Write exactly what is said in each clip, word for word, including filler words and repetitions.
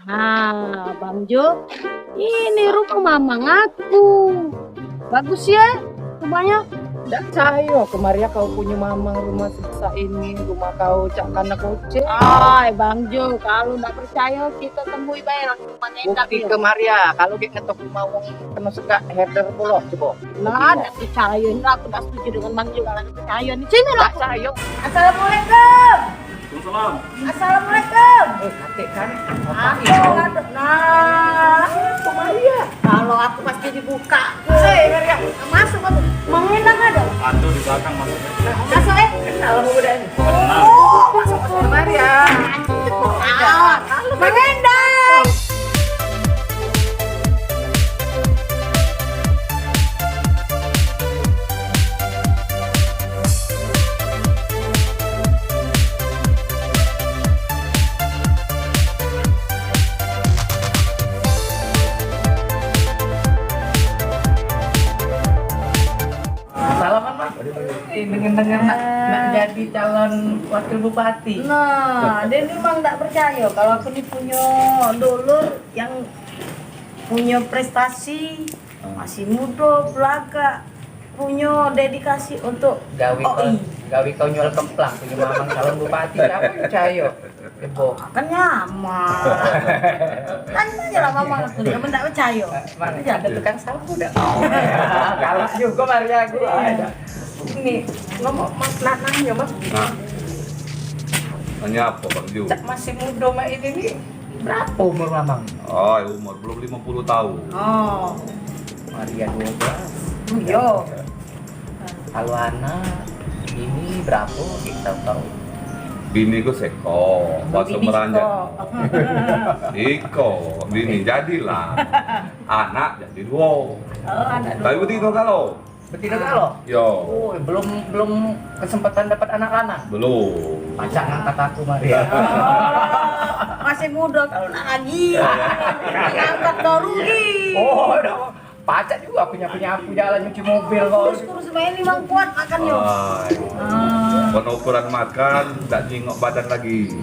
Nah, Bang Jo, ini rumah mamang aku. Bagus ya rumahnya. Dak percayo ke Maria kau punyo mamang rumah sebesak ini, rumah kau cak kandang kucing. Ai, Bang Jo, kalu dak percayo, kito temui bae langsung rumah Nendang. Bukti ke Maria, kalu dio ngetok rumah wong keno segak herder pulo, coba. Lah, dak percayo, ini aku dak setuju dengan Bang Jo kalu dak percayo. Ni sini lah. Dak percayo. Assalamualaikum. Waalaikumsalam. Assalamualaikum. Eh, kakek kan? Aduh, aduh. Nah, itu Maria. Kalu aku pasti dibuka. Hei, Maria, masuk aku. Mang Endang ado? Ado di belakang masuk. Masuk, eh. Kenal sama Maria. Oh, masuk, masuk, Maria. Ah, halo, Mang Endang. Salaman, Mak. Eh, denger-denger nak, nak jadi calon wakil bupati. Nah, dia memang tak percaya kalau aku ni punya dulur yang punya prestasi, masih muda, belagak, punya dedikasi untuk gawe kau, gawe kau nyual kemplang, punya mamang calon bupati, siapa yang percaya? Kebo. Kan nyaman. Tanya aja lah mamang aku, kamu ndak percaya. Mana ada tukang sapu dah. Galak juga Maria aku. Ini ngomong, Mas, nak nanya, Mas. Nah. Nanya apa, Bang Ju? Cak masih muda mak ini nih. Berapa umur mamang? Oh, umur belum lima puluh tahun. Oh. Maria dua belas. Yo. Kalu anak, bini berapo, kito tau. Bini ku seko, baso Meranjak. Iko, bini jadilah. Anak jadi duo. Oh, anak duo. Tapi betino galo. Betino galo? Yo. Oh, belum, belum kesempatan dapat anak lanang? Belum. Pacak ngangkat aku, Maria. Masih muda kalu nak lagi. Ngangkat kau rugi. Oh, dah. Pacak juga aku nyapu-nyapu jalan, nyuci mobil kau. Kurus-kurus main memang kuat makan yo. Ah. Penoporan makan, dak nyingok badan lagi.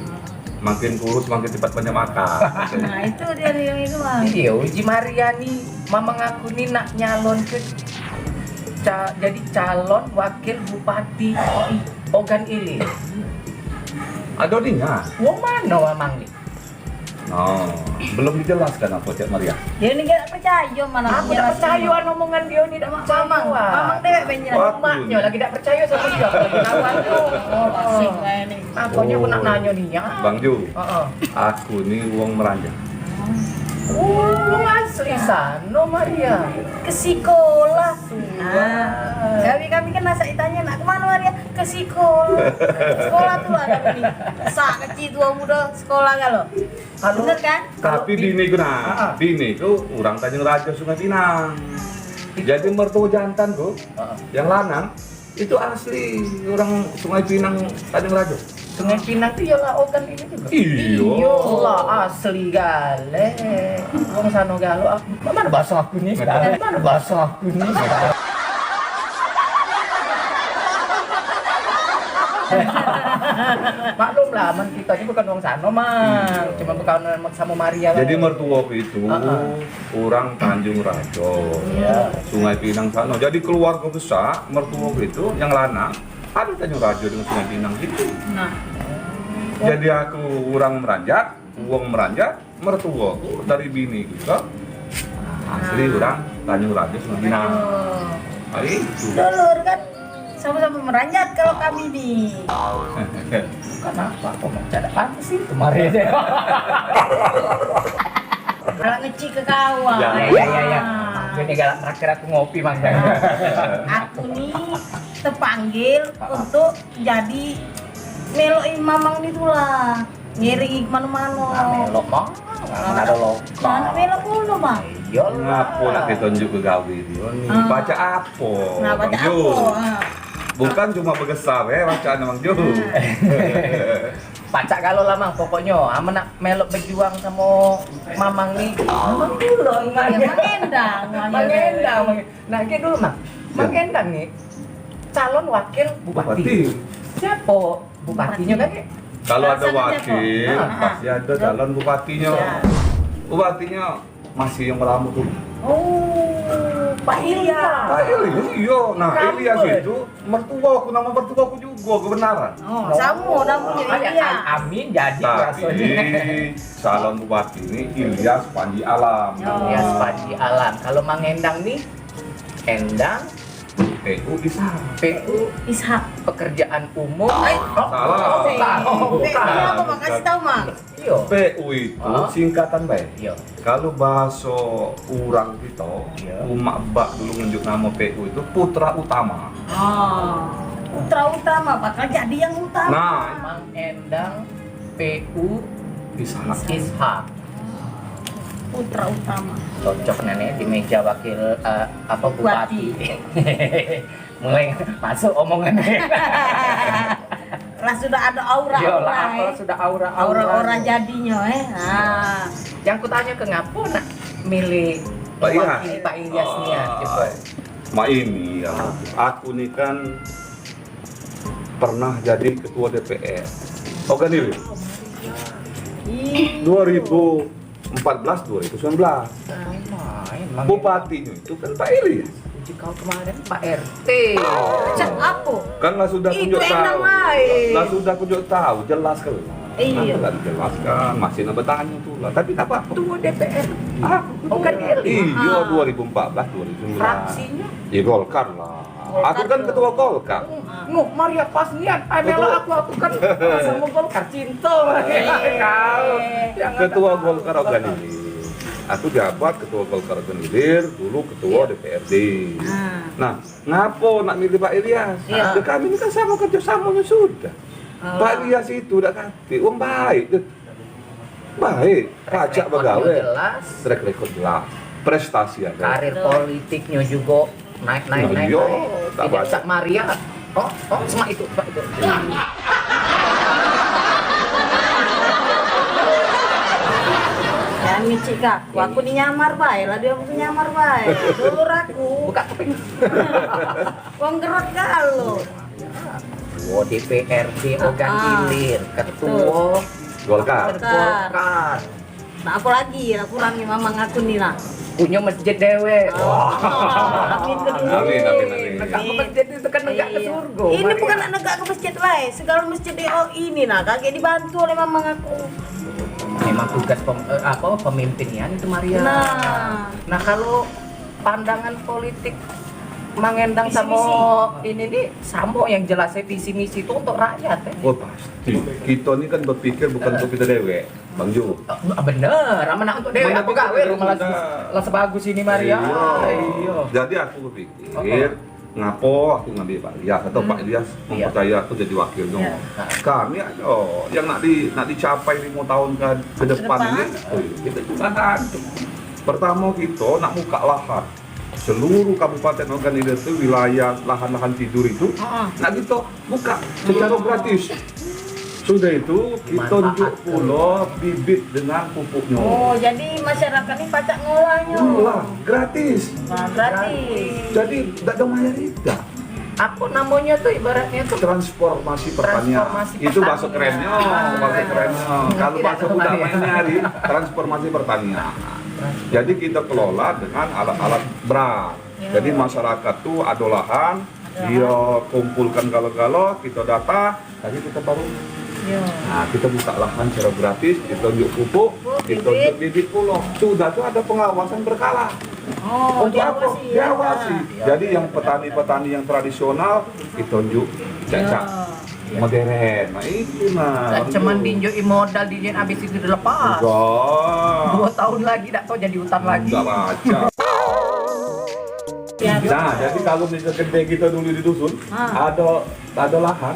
Makin kurus, makin cepat banyak makan. Nah, itu dia nih yang itu, Bang. Iyo, uji Maria ni, mamang aku ni nak nyalon ke ca-, jadi calon wakil bupati Ogan Ilir. Ado nian. Wong mano mamang ni? Oh, belum dijelaskan apo cak Maria? Dia ni dak percaya mana. Aku dak percaya omongan dia ni, dak percaya. Mamang, mamang dewek ben jelas. Maknyo lagi dak percaya samo dia, apolagi kawan tu. Oh, asik lah ni. Maknyo aku nak nanyo dia. Bang Ju, heeh, aku ni wong Meranjak. Oh, wong asli sano, Maria. Ke sikolah. Nah, kami, kami kan masa ditanya nak ke mano, Maria? Ke sikolah. Sekolah tu lah kami ni. Sak kecil tua muda sekolah galo. Bener kan? Tapi bini ku nah, bini ku urang Tanjung Rajo Sungai Pinang. Jadi mertua jantan ku, yang lanang, itu asli urang Sungai Pinang, Tanjung Rajo. Sungai Pinang tu ialah Ogan ini juga. Iyo. Iyolah, asli gale. Wong sano galo. Ah, mano baso aku ni? Mano baso aku ni? Maklum lah, man, kito ni bukan wong sano, man. Iyo. Cuma bekawan samo Maria. Jadi mertua ku itu, heeh, urang Tanjung Rajo. Iyo. Sungai Pinang sano. Jadi keluarga besak, mertua ku itu yang lanang, ado Tanjung Rajo dengan Sungai Pinang situ. Nah. Jadi aku urang Meranjak, wong Meranjak, mertua ku dari bini ku tu asli urang Tanjung Rajo Sungai Pinang. Hari itu. Dulur kan sama-sama Meranjak kalu kami ni. Bukan apo, aku dak pantes sih kemarin. Kalu ngecik ke kawan. Ya, ya, ya, ya. Ini galak terakhir aku ngopi, Mang. Aku ni tepanggil untuk jadi melok mamang ni tulah. Ngiringi ke mano-mano. Nah, melok mah, mana ado lokal. Nah, melok mulu, Bang. Iyolah. Ngapo nak kito nunjuk ke gawe dio ni? Ah. Pacak apo? Nah, pacak apo? Ah. Bukan cuma begesar, eh, bacaan Bang Jo. Hmm. Pacak galo lah, Mang. Pokoknyo, amen nak melok bejuang samo Mamang ni, Mamang dulu, Mang. Ya, Mang Endang, Mang Endang. Nah, gitu dulu, Mang. Mang Endang ni calon wakil bupati. Bupati. Siapo? Bupatinyo kan? Kalu ado wakil, pasti ado calon bupatinyo. Ya. Bupati nyo masih yang lamo tu. Oh, Pak Ilyas. Pak Ilyas, iyo. Nah, Ilyas itu mertua aku, nama mertua aku juga kebenaran. Oh, samo namonyo Ilyas. Amin jadi. Tapi calon bupati ni Ilyas Panji Alam. Oh. Ilyas Panji Alam. Kalau Mang Endang ni, Endang P U Ishak. P U Ishak. Pekerjaan umum. Salah. P U apa, Mang? Kasih tahu, Mang. Iyo. P U itu singkatan bae. Iyo. Kalu bahaso urang kito, umak bak dulu ngenjuk namo P U itu putra utama. Ah, putra utama, bakal jadi yang utama. Nah, Mang Endang P U Ishak. Ishak. Putra utama. Cocok nenek di meja wakil, eh, apa, bupati. Mulai masuk omongan. Lah sudah ada aura. Yo, lah, aura, eh. Sudah aura-aura. Aura-aura jadinyo, eh. Nah. Yang kutanyo ke ngapo nak milih Pak Ilyas. Mewakili Pak Ilyas ni, ya, gitu. Mak ini ya, aku ni kan pernah jadi ketua D P R. Organisir. Ih. Dua ribu empat belas, dua ribu sembilan belas. Main, Mang. Bupatinyo itu kan Pak Ilyas. Uji kau kemarin Pak R T. Cak apo? Kan lah sudah kunjuk tahu. Lah sudah kunjuk tahu, jelas kan. Iyo. Lah dijelaskan, masih nak bertanya tu lah. Tapi tak apa-apa. Ketua D P R. Ah, organisir. Iyo, dua ribu empat belas, dua ribu sembilan belas. Fraksinyo? Ya, Golkar lah. Aku kan ketua Golkar. Nuh, Maria pas nian, ai melok aku, aku kan samo Golkar, cinta. Kau. Ketua Golkar organisir. Aku jabat ketua Golkar organisir, dulu ketua D P R D. Nah, ngapo nak milih Pak Ilyas? Ya, kami ni kan samo kerjo samonyo sudah. Pak Ilyas itu dak katik, wong baik tu. Baik, pacak begawe. Track record jelas. Prestasi ado. Karir politiknyo jugo naik, naik, naik, iyo, naik. Tidak sak Maria. Oh, oh, semak itu, semak itu. Jangan ngecek aku. Aku ni nyamar bae lah, dio aku nyamar bae. Dulur aku. Buka kuping. Wong gerot galo. Ketua D P R D, organ hilir, ketua Golkar. Golkar. Nah, apo lagi lah kurang ni mamang aku ni lah. Punyo masjid dewek. Wah. Amin, amin, amin. Negak ke masjid itu kan negak ke surga, Maria. Ini bukan nak negak ke masjid bae, segalo masjid di, oh, ini nah, kagek dibantu oleh mamang aku. Memang tugas pem-, eh, apa, pemimpin nian itu, Maria. Nah. Nah, kalau pandangan politik Mang Endang samo ini ni samo yang jelas, eh, visi misi tu untuk rakyat, eh. Oh, pasti. Kito ni kan berpikir bukan untuk kito dewek, Bang Jo. Ah, bener, amen nak untuk dewek, aku gawe lah, malah sebagus ini, Maria. Iyo. Jadi aku berpikir, ngapo aku ngambil Pak Ilyas atau Pak Ilyas mempercaya aku jadi wakilnyo. Kami ado yang nak di, nak dicapai limo tahun ke, ke depan ini, oh, kito juga ado. Pertamo, kito nak buka lahan. Seluruh kabupaten organisir itu, wilayah lahan-lahan tidur itu, nak kito buka secara gratis. Sudah itu, kito njuk pulo bibit dengan pupuknyo. Oh, jadi masyarakat ni pacak ngolahnyo. Ngolah, gratis. Wah, gratis. Jadi, dak ado mayar idak. Apo namonyo tu, ibaratnyo tu? Transformasi pertanian. Itu bahaso kerennyo, bahaso kerennyo. Kalu bahaso budak main ni hari, transformasi pertanian. Jadi, kito kelola dengan alat-alat berat. Jadi, masyarakat tu ado lahan, dio kumpulkan galo-galo, kito data, jadi kito baru. Nah, kito buka lahan secara gratis, kito njuk pupuk, kito njuk bibit pulo. Sudah tu ado pengawasan berkala. Oh, untuk apo? Diawasi. Jadi, yang petani-petani yang tradisional, kito njuk cak-cak modern. Nah, itu nah. Dak cuman dinjuki modal, dijin habis itu dilepas. Dua tahun lagi dak tahu jadi hutan lagi. Dak baca. Nah, jadi kalau misal gede kito dulu di dusun, ado, ado lahan.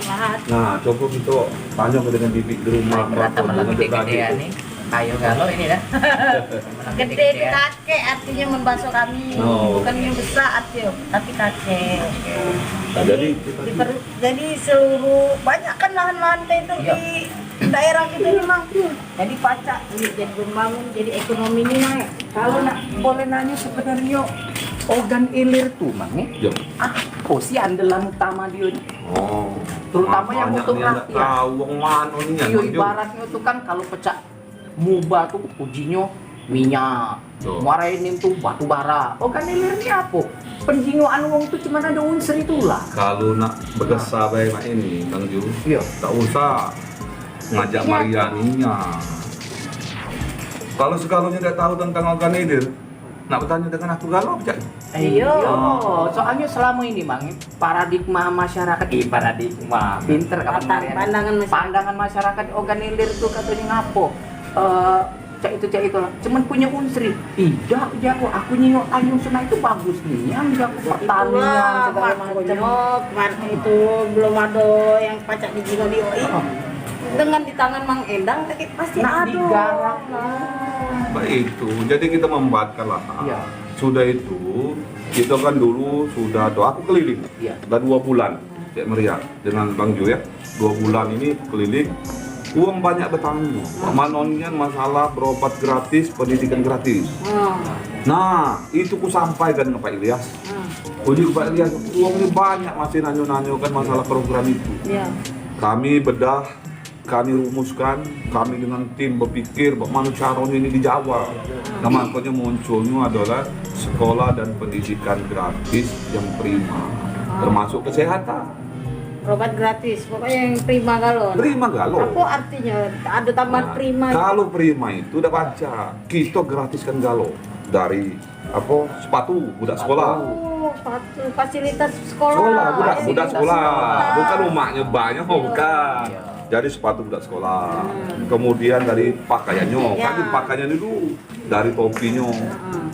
Nah, coba kito tanyo ke dengan bibik di rumah, dengan gede-gede ni. Ayo galo ini dah. Gede tu kakek artinyo men bahaso kami. Bukan yang besak artinyo, tapi kakek. Nah, jadi, jadi seluruh, banyak kan lahan-lahan teh tu di daerah kito ni, Mang. Jadi pacak duit jadi pembangun, jadi ekonomi ni naik. Kalau nak boleh nanyo sebenarnyo organ ilir tu, Mang, eh? Apo sih andalan utama dio ni? Oh, terutama yang untuk rakyat. Tahu wong mano ni yang ibaratnyo tu kan kalau pecak muba tu ujinyo minyak. Tuh. Muara Enim tu batu bara. Organ ilir ni apo? Penjingokan wong tu cuman ado unsur itulah. Kalu nak begesa bae mak ini, Bang Ju, iya, tak usah ngajak Mariani nya. Kalu segalonyo dak tahu tentang organ ilir, nak bertanyo dengan aku galo, cak. Iyo. Oh, soalnyo selamo ini, Mang, paradigma masyarakat, eh, paradigma, pinter kapan Mariani. Pandangan masyarakat. Pandangan masyarakat organ ilir tu katonyo ngapo? Eh, cak itu, cak itu lah. Cuman punyo unsri. Idak, jago. Aku nyingok Tanjung Sunai itu bagus nian, jago. Pertanian, segalo macam. Makonyo kemaren itu belum ado yang pacak dijingok di O I. Heeh. Dengan di tangan Mang Endang, tapi pasti ado. Nak digarap. Nah. Baik itu. Jadi kita membuatkan lah. Iya. Sudah itu, kita kan dulu sudah do, aku keliling. Iya. Dah dua bulan. Cek Meriah dengan Bang Ju ya. Dua bulan ini keliling, uang banyak bertanya. Pak Manon nian masalah berobat gratis, pendidikan gratis. Hmm. Nah, itu ku sampaikan ke Pak Ilyas. Hmm. Uji Pak Ilyas, uang ini banyak masih nanyo-nanyo kan masalah program itu. Iya. Kami bedah, kami rumuskan, kami dengan tim berpikir bagaimana caranya ini di Jawa. Nah, makanya munculnya adalah sekolah dan pendidikan gratis yang prima, termasuk kesehatan. Berobat gratis, pokoknya yang prima galon. Prima galon. Apa artinya? Ada tambahan prima? Nah, kalau prima itu udah baca, kita gratiskan galon dari apa, sepatu budak sekolah. Oh, sepatu, fasilitas sekolah. Sekolah, budak, budak sekolah. Bukan umaknya banyak, oh, bukan. Iya. Jadi sepatu budak sekolah. Hmm. Kemudian dari pakaiannya, kan pakaiannya dulu, dari topinya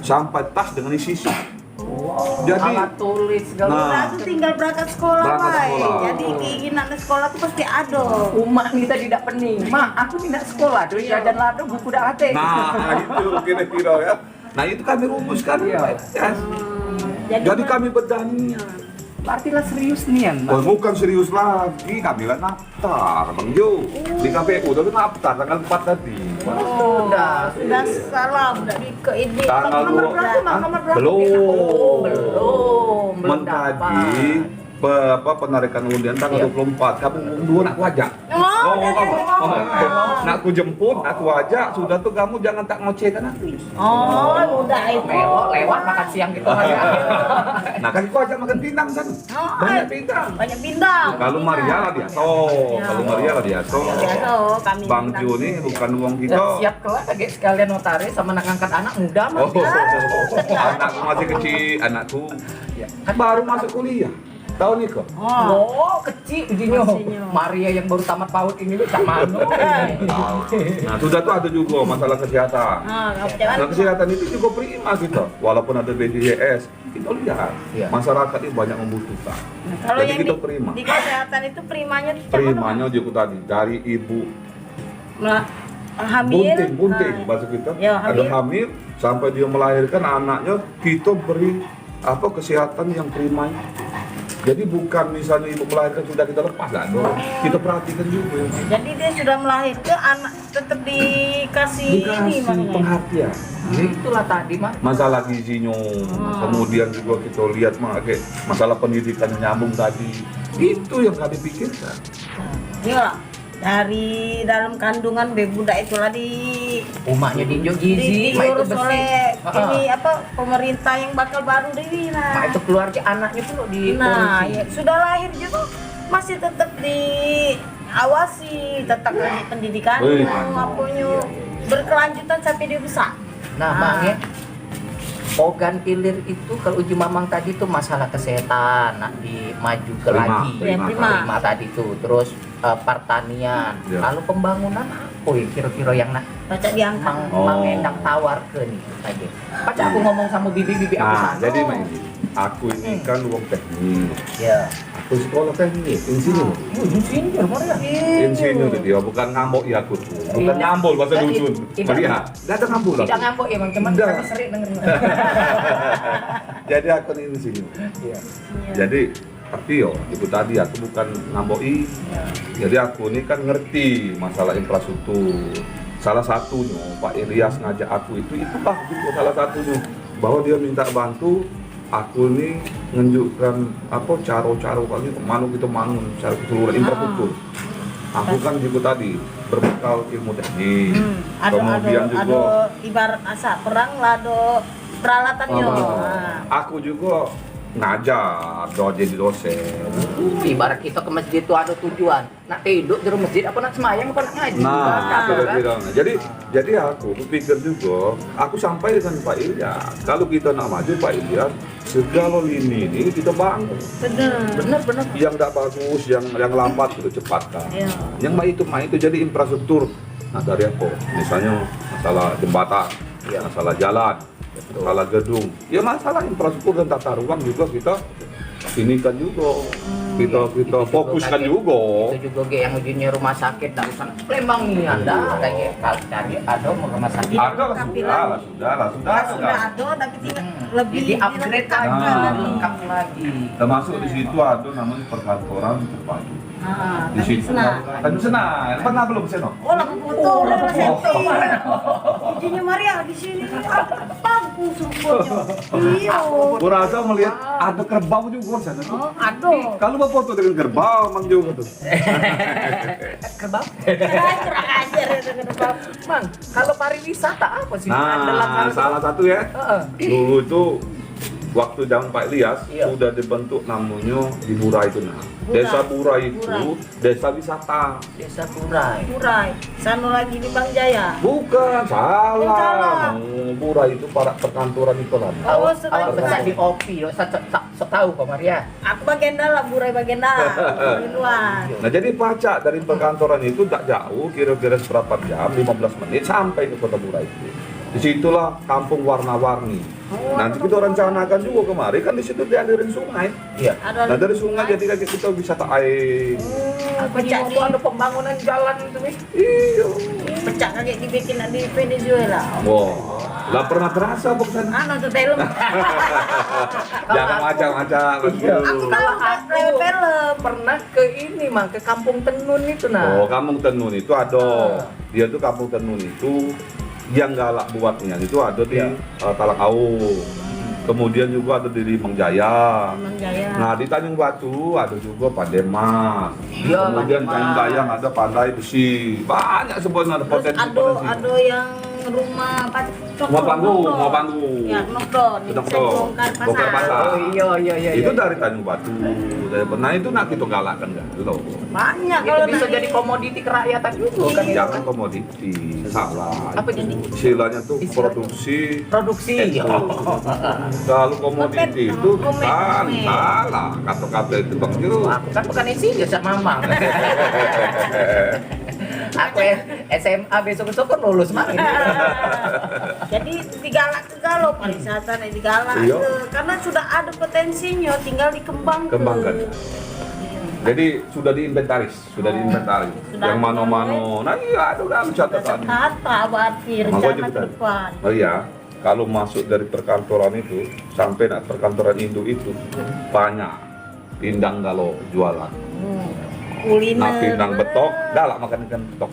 sampai tas dengan isi-isi. Wow. Jadi, alat tulis segala macam. Nah, itu tinggal berangkat sekolah, berangkat sekolah. Jadi keinginan sekolah tuh pasti ada. Umak ni tadi dak pening. Mak, aku ni nak sekolah, duit jajan lado, buku dak ate. Nah, itu kira-kira ya. Nah, itu kami rumuskan, Pak Ilyas. Hmm, jadi kami bedah nian. Berarti lah serius nian, Bang. Oh, bukan serius lagi, kami lah naftar, Bang Jo. Di K P U, tapi naftar tanggal empat tadi. Oh, sudah, sudah salah, sudah di ke ini. Tanggal dua. Nomor berapa, Bang? Nomor berapa? Belum. Oh, belum. Men tadi, apa, penarikan undian tanggal dua puluh empat. Kamu dua nak kuajak. Oh, oh, oh, oh. Nak ku jemput, nak ku ajak, sudah tu kamu jangan tak ngocehkan aku. Oh, udah itu. Melok lewat makan siang gitu kan ya. Nah, kan ku ajak makan pindang kan. Oh, banyak pindang. Banyak pindang. Kalau Maria lah biasa. Kalau Maria lah biasa. Biasa, kami Bang Jo ni bukan wong kita. Siap kelak lagi sekalian notaris sama nak ngangkat anak muda mah. Oh, anakku masih kecil, anakku baru masuk kuliah. Tahun ni kok? Oh, kecil jinyo. Maria yang baru tamat paut ini lu cak mano? Nah, sudah tu ada juga masalah kesehatan. Nah, kesehatan itu juga prima kita. Walaupun ada B P J S, kita lihat masyarakat ini banyak membutuhkan. Nah, kalau jadi yang kita di, prima. Di kesehatan itu primanya tuh cak mano? Primanya juga tadi dari ibu hamil. Bunting, bunting, bahasa kita. Ya, ada hamil sampai dia melahirkan anaknya, kita beri apa, kesehatan yang prima itu. Jadi bukan misalnya ibu melahirkan sudah kita lepas, dak ada. Kita perhatikan juga. Jadi dia sudah melahirkan, anak tetap dikasih ini, dikasih perhatian. Itulah tadi, Mak. Masalah gizinya, kemudian juga kita lihat, Mak, kayak masalah pendidikan nyambung tadi. Itu yang kami pikirkan. Iya. Dari dalam kandungan be budak itulah di umaknya dijunjung gizi, mak itu diurus oleh ini apa, pemerintah yang bakal baru dewi lah. Mak itu keluarga anaknya pun diurusi. Nah, ya, sudah lahir juga masih tetap diawasi, tetap lagi pendidikan, aponyo berkelanjutan sampai dia besar. Nah, Mang, ya. Organ ilir itu kalau uji mamang tadi tuh masalah kesehatan, nak dimaju ke lagi. Prima, prima tadi tuh. Terus eh, pertanian, lalu pembangunan apa ya kira-kira yang nak pacak diangkat? Mang, Mang Endang tawarkan itu saja. Pacak aku ngomong sama bibi-bibi aku sana. Jadi main ini. Aku ini kan wong teknik. Ya. Aku sekolah teknik, insinyur. Oh, insinyur, Maria. Insinyur dia, bukan ngambok ya aku tuh. Bukan ngambul bahasa dusun. Melihat, dak ada ngambul aku. Tidak ngambok ya, Mang, cuman kami serik dengerin. Jadi aku ini insinyur. Iya. Jadi tapi yo, itu tadi aku bukan ngamboki. Jadi aku ni kan ngerti masalah infrastruktur. Salah satunyo Pak Ilyas ngajak aku itu, itulah juga salah satunyo bahwa dia minta bantu aku ni nunjukkan apa caro-caro kami mano kita bangun secara keseluruhan infrastruktur. Aku kan juga tadi berbekal ilmu teknik. Hmm, ado, kemudian ado, juga ado ibarat asak perang lah, ado peralatannyo. Ah, aku juga ngajar, do jadi dosen. Ibarat kito ke masjid tu ado tujuan, nak tiduk jero masjid apa nak semayang apa nak ngaji. Nah, kira-kira. Jadi, jadi aku berpikir juga, aku sampai dengan Pak Ilyas. Kalau kita nak maju, Pak Ilyas, segala lini ini kita bangun. Bener. Bener, bener. Yang tak bagus, yang yang lambat kita cepatkan. Yang baik itu, baik itu jadi infrastruktur. Nah, dari apa? Misalnya masalah jembatan, masalah jalan, masalah gedung. Ya, masalah infrastruktur dan tata ruang juga kita ini kan juga. Kita kita fokuskan juga. Itu juga ge yang ujungnya rumah sakit dak usah Palembang ni ado, kayak cari ado rumah sakit. Ado lah, sudah lah, sudah lah, sudah. Sudah ado, tapi tinggal lebih di-upgrade lagi, lengkap lagi. Termasuk di situ ada namanya perkantoran terpadu. Ah, di situ Tanjung Senai. Pernah belum ke sana? Oh, lagu foto lah, foto. Izinnya Maria di sini. Bagus rupanya. Iyo. Gua rasa melihat ada kerbau juga di sana tuh. Oh, ada. Kalau mau foto dengan kerbau, Mang juga tuh. Kerbau? Kurang ajar itu kerbau. Mang, kalau pariwisata apa sih? Nah, salah satu ya. Heeh. Dulu itu waktu zaman Pak Ilyas sudah dibentuk namanya di Burai itu, nah. Desa Burai itu desa wisata. Desa Burai. Burai. Sano lagi di Bang Jaya. Bukan, salah. Oh, salah. Oh, Burai itu parak perkantoran itu lah. Oh, awak, awak besar di O P yo, sa, sa, sa, sok tahu kok, Maria. Aku bagian dalam, Burai bagian dalam. Di luar. Nah, jadi pacak dari perkantoran itu tak jauh, kira-kira seberapa jam, lima belas menit sampai ke kota Burai itu. Di situlah kampung warna-warni. Oh, nanti kita rencanakan juga kemari, kan di situ dialirin sungai. Iya. Nah, dari sungai jadi lagi kita wisata air. Oh, pecah ado pembangunan jalan itu nih. Iyo. Pecah kagek dibikin di Venezuela. Wah, lah pernah terasa bukan? Anu tuh film. Jangan macam-macam. Aku tahu, film. Pernah ke ini mah, ke Kampung Tenun itu nah. Oh, Kampung Tenun itu ada. Dia tuh Kampung Tenun itu yang galak buatnya itu ada di eh, Talang Aung. Kemudian juga ada di Limang Jaya. Limang Jaya. Nah, di Tanjung Batu ada juga Pandai Mas. Iya, kemudian Pandai Mas. Tanjung Dayang ada Pandai Besi. Banyak sebenarnya potensi-potensi. Terus ada yang rumah apa? Rumah panggung, rumah panggung. Ya, knockdown. Knockdown. Bongkar pasar. Bongkar pasar. Oh, iya, iya, iya. Itu dari Tanjung Batu. Nah, itu nak kita galakkan galo. Banyak. Itu kalau bisa jadi komoditi kerakyatan juga kan. Jangan komoditi. Salah. Apa jadi? Istilahnya tuh produksi. Produksi. Kalau komoditi itu kan salah. Kata-kata itu Bang Jero. Aku kan bukan isinya, Cak Mamang. Aku S M A besok-besok kan lulus, Mang. Jadi digalak ke galo, pariwisata nih digalak ke, karena sudah ada potensinya, tinggal dikembangkan. Kembangkan. Jadi sudah diinventaris. Sudah diinventaris. Yang mano-mano. Nah, iya, ada kan catatan. Tata berarti rencana ke depan. Oh iya, kalau masuk dari perkantoran itu sampai nak perkantoran induk itu banyak pindang kalau jualan. Hmm. Kuliner. Nah, pindang betok, dah lah makan ikan betok.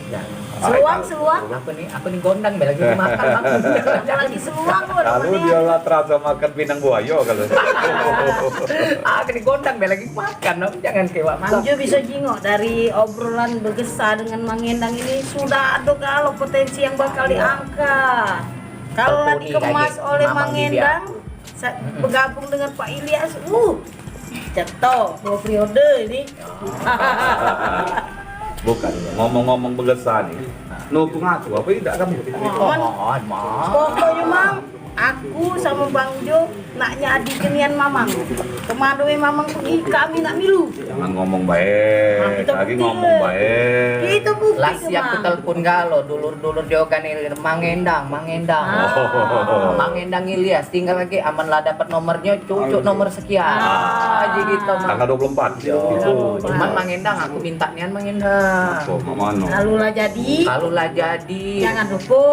Ya. Seluang, seluang. Apa nih? Apa nih gondang be lagi makan, Bang? Ada lagi seluang. Kalau dia lah terasa makan pindang buaya kalau. Ah, kena gondang be lagi makan, no? Jangan kewak makan. Bang Jo bisa jingok dari obrolan begesa dengan Mang Endang ini sudah ada galo potensi yang bakal diangkat. Kalau lah dikemas oleh Mang Endang, bergabung dengan Pak Ilyas, uh, cetok dua periode ini. Bukan, ngomong-ngomong begesa ni, nu pengaku apa idak kamu? Pokoknya, Mang, aku sama Bang Jo nak nyadi kenian Mamang. Kemano Mamang pergi, kami nak milu. Jangan ngomong baik, lagi ngomong baik. Kita bukti. Lah siap ku telepon galo, dulur-dulur jogan ni, Mang Endang, Mang Endang. Mang Endang Ilyas, tinggal lagi aman lah dapat nomornya, cucuk nomor sekian. Ah, jadi gitu, Mang. Tanggal dua puluh empat. Cuman Mang Endang, aku minta nian Mang Endang. Apa, Mamano? Kalau lah jadi. Kalau lah jadi. Jangan lupa.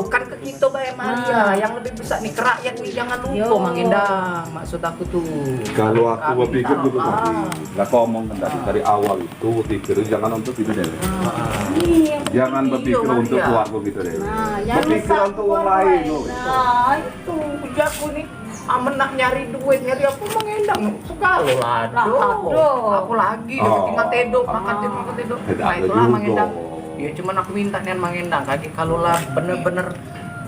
Bukan ke kita bae, Maria. Yang lebih besar nih, ke rakyat nih, jangan lupa, Mang Endang. Maksud aku tuh. Kalau aku berpikir gitu tadi. Lah, aku omong kan tadi, dari awal itu berpikir jangan untuk kita dewek. Jangan berpikir untuk keluarga kita dewek. Berpikir untuk orang lain. Nah, itu ujar aku nih. Amen nak nyari duit, nyari apo, Mang Endang segalo lah ado. Lah, ado. Apo lagi, tinggal tedok, makan tedok, makan tedok. Nah, itulah Mang Endang. Yo, cuman aku minta nian Mang Endang, kagek kalu lah bener-bener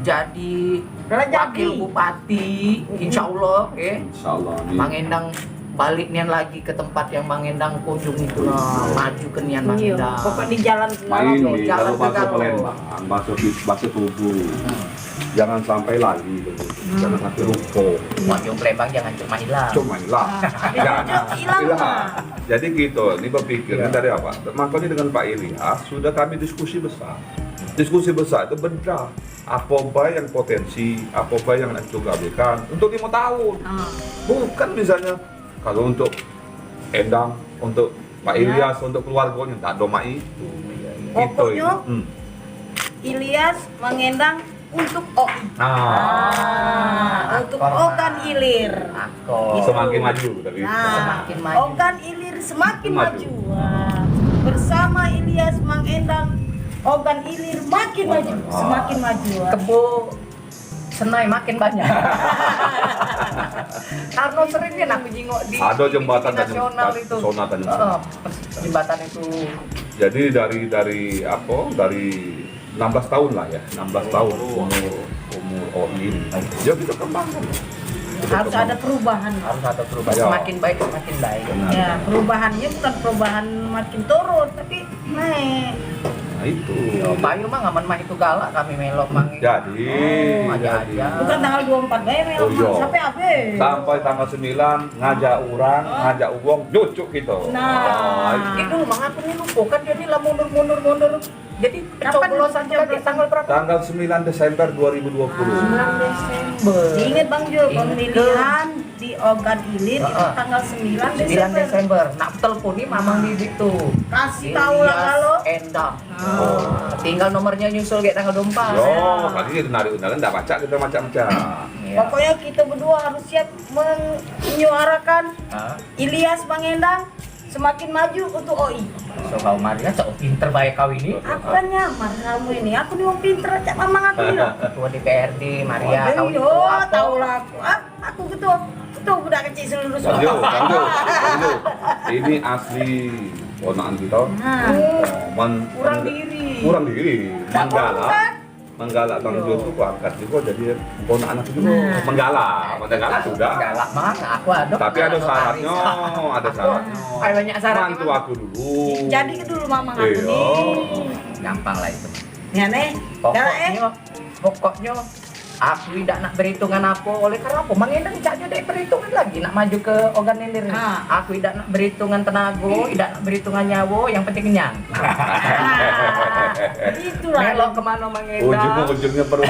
jadi wakil bupati, insyaallah, ye. Insyaallah, amin. Mang Endang balik nian lagi ke tempat yang Mang Endang kunjungi tu lah, maju ke nian Mang Endang. Pokok di jalan segalo. Main di, jalan kalu bahaso segalo. Palembang, bahaso ki-, bahaso tubuh. Jangan sampai lali dulu. Jangan sampai lupa. Wong Palembang jangan cuma ilang. Cuma ilang. Jangan ilang. Jadi gitu, ini berpikir ini dari apa? Makanya dengan Pak Ilyas sudah kami diskusi besar. Diskusi besar itu bedah apa bae yang potensi, apa bae yang nak kita gabungkan untuk lima tahun. Bukan misalnya kalau untuk Endang, untuk Pak Ilyas, untuk keluarganya, ndak ada mak itu. Pokoknya, Ilyas Mang Endang untuk O I. Nah, untuk Ogan Ilir. Semakin maju tapi. Nah, semakin maju. Ogan Ilir semakin maju. Wah, bersama Ilyas Mang Endang, Ogan Ilir makin maju, semakin maju. Kebo Senai makin banyak. Karena sering kan aku jingok di T V nasional itu. Ada jembatan Tanjung, Sona, Tanjung Sona. Heeh, jembatan itu. Jadi dari, dari apa? Dari enam belas tahun lah ya, enam belas tahun umur, umur O I ini. Ya kita kembangkan. Harus ada perubahan. Harus ada perubahan. Ya. Semakin baik, semakin baik. Benar. Ya, perubahannya bukan perubahan makin turun, tapi naik. Nah, itu. Yo, payu mah ngaman mah itu galak kami melok mang. Jadi, oh, jadi. Bukan tanggal dua empat bae melok mang, sampai habis. Sampai tanggal sembilan ngajak orang, ngajak uang, nyucuk kita. Nah, itu mang aku ni lupa kan dia ni lah mundur, mundur, mundur. Jadi, kapan pencoblosan tu tadi tanggal berapa? Tanggal sembilan Desember dua ribu dua puluh. Sembilan Desember. Ingat Bang Jul, pemilihan di Ogan Ilir itu tanggal sembilan Desember. Sembilan Desember. Nak telepon ni mamang Didik tu. Kasih tahu lah kalau Endang. Oh, tinggal nomornya nyusul kayak tanggal dua puluh empat. Yo, tadi dia narik undangan, dah pacak kita macam-macam. Iya. Pokoknya kita berdua harus siap menyuarakan Ilyas Mang Endang semakin maju untuk O I. So, kau Maria, cak pinter bae kau ini. Apanya, Mar, kamu ini? Aku ni wong pinter, cak mamang aku ni lah. Ketua D P R D, Maria, kau ni tahu lah aku. Ah, aku ketua, ketua budak kecil seluruh Solo. Ini asli ponakan kita. Nah. Kurang diri. Kurang diri. Manggala. Menggalak Bang Jo tu kuangkat juga jadi ponakan aku juga. Nah. Menggalak, menggalak sudah. Galak mang, aku ada. Tapi ada syaratnya, ada syaratnya. Aku, banyak syarat. Mantu aku dulu. Jadi ke dulu mamang aku ni. Gampang lah itu. Ya, nih. Pokoknya, pokoknya aku idak nak berhitungan apa. Oleh karena apa? Mang Endang cak dia dak perhitungan lagi nak maju ke Ogan Ilir ni. Aku idak nak berhitungan tenago, idak nak berhitungan nyawo, yang penting kenyang. Nah, itulah. Melok kemano Mang Endang? Ujung-ujungnya perut.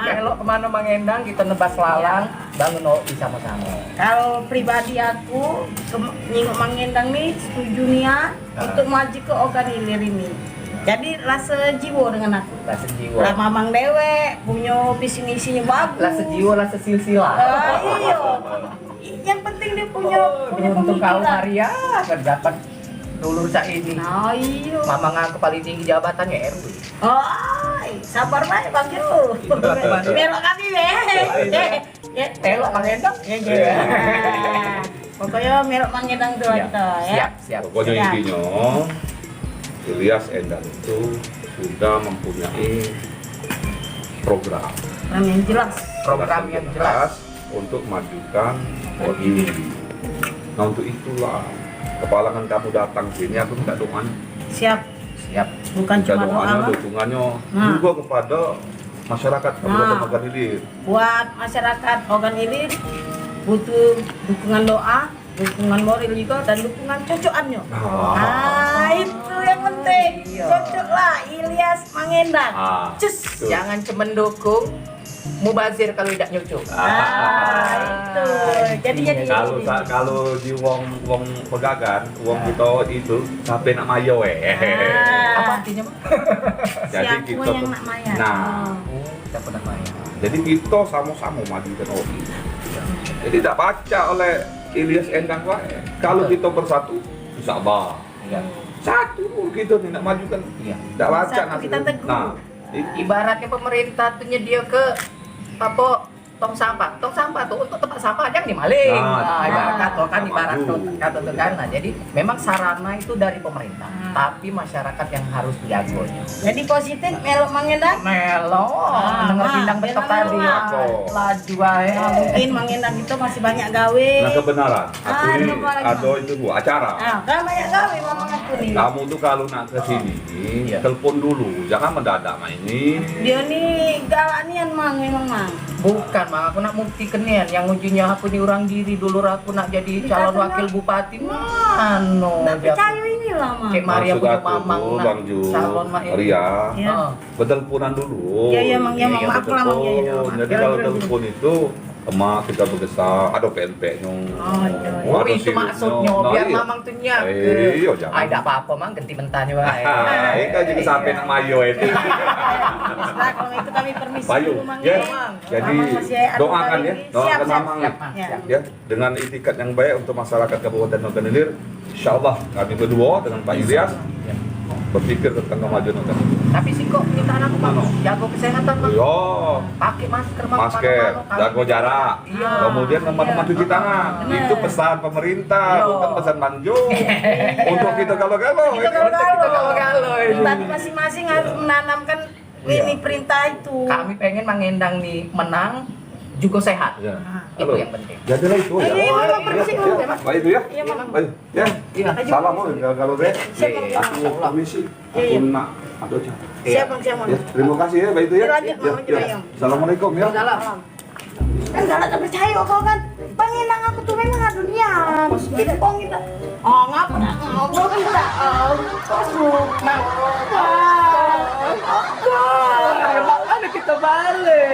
Melok kemano Mang Endang, kita nebas lalang, bangun O I sama-sama. Kalau pribadi aku, ke, nyingok Mang Endang ni setuju nian untuk maju ke Ogan Ilir ini. Jadi rasa jiwa dengan aku. Rasa jiwa. Lah mamang dewek, punyo visi misinya bagus. Rasa jiwa, rasa silsilah. Ah, iya. Yang penting dia punya, punya pemikiran. Untung kau Maria, dapat dulur cak ini. Oh, iya. Mamang aku paling tinggi jabatannya R W. Oh, sabar bae Bang Jo. Melok kami deh. Eh, melok Mang Endang. Ya, ya. Pokoknya melok Mang Endang tu kita, ya. Siap, siap. Pokoknya intinya Ilyas Endang itu sudah mempunyai program. Program yang jelas. Program yang jelas untuk majukan O I. Nah, untuk itulah kepalangan kamu datang sini, aku minta doanya. Siap. Siap. Bukan cuma doa, Bang. Minta doanya, dukungannya juga kepada masyarakat Kabupaten Ogan Ilir. Buat masyarakat Ogan Ilir butuh dukungan doa, dukungan moral juga, dan dukungan cocokannyo. Ah, itu yang penting. Iya. Cocoklah Ilyas Mang Endang. Cus. Jangan cuma dukung, mubazir kalau idak nyucuk. Ah, itu. Jadi, jadi. Kalau sa-, kalau di wong, wong Pegagan, wong kita itu, siapa nak mayo, eh? Apa artinya, Bang? Jadi siapa kita yang nak mayo? Nah. Oh, siapa nak mayo? Jadi kita sama-sama maju ke O I. Jadi tak baca oleh Ilyas Endang wae. Kalau kita bersatu, insya Allah. Iya. Satu kita ni nak majukan. Iya. Tak baca. Satu kita teguh. Nah, i-, ibaratnya pemerintah tu nyedia ke apa, Tong sampah, tong sampah tuh untuk tempat sampah jangan dimaling. Nah, ibarat kato kan, ibarat kato tuh kan. Nah, jadi memang sarana itu dari pemerintah, tapi masyarakat yang harus diagonya. Jadi positif, melok Mang Endang? Melok, denger bindang betok tadi. Laju ae. Nah, mungkin Mang Endang itu masih banyak gawe. Nah, kebenaran. Aku ni ado itu, Bu, acara. Ah, kan banyak gawe, Mang, aku ni. Kamu tuh kalau nak ke sini, telepon dulu, jangan mendadak main ni. Dia ni galak nian, Mang, memang, Mang. Bukan, Mang, aku nak buktikan nian. Yang ujungnya aku ni orang diri, dulu aku nak jadi calon wakil bupati. Mano? Nak percaya inilah, Mang. Kek Maria punya mamang nak calon, Mak, ini. Ria. Beteleponan dulu. Iya, iya, Mang. Iya, Mang. Maaf lah, Mang. Iya, iya. Jadi kalau telepon itu, emak kita begesah, ada pempeknya. Oh, iya, iya. Oh, itu maksudnya. Nah, biar iya. Mamang tuh nyak. Eh, iya, jangan. Ai, dak apa-apa, Mang. Genti mentah juga. Ai, kan juga sampai nak mayo itu. Nah, kalau itu kami permisi dulu, Mang, ya. Jadi, doakan ya. Doakan Mamang ya. Siap, Mang. Ya. Dengan itikat yang baik untuk masyarakat Kabupaten Bangka Ilir, insyaallah kami berdua dengan Pak Ilyas berpikir tentang kemajuan Bangka Ilir. Tapi singkok kita nak, Mang, jago kesehatan, Mang. Yo. Pakai masker, Mang. Masker, jago jarak. Iya. Kemudian teman-teman cuci tangan. Benar. Itu pesan pemerintah, bukan pesan Bang Jo. Untuk kita kalau-kalau. Kita kalau-kalau. Kita kalau-kalau itu. Tapi masing-masing harus menanamkan ini perintah itu. Kami pengen Mang Endang ni menang, juga sehat. Ya. Itu yang penting. Jadilah itu ya. Iya, iya, Mang, permisi dulu. Baik itu ya. Iya, Mang. Baik ya. Salam, oh, kalau, kalau deh. Siap, Mang. Aku permisi. Iya, iya. Aku nak ada acara. Siap, Mang, siap, Mang. Ya, terima kasih ya, baik itu ya. Lanjut, Mang, lanjut, ya. Assalamualaikum ya. Salam. Kan galak tak percaya kau kan. Pengenang aku tuh memang ado nian. Tidak bohong kita. Oh, ngapa nak ngobrol kita? Oh, masuk. Nah. Apa? Mana kita balik?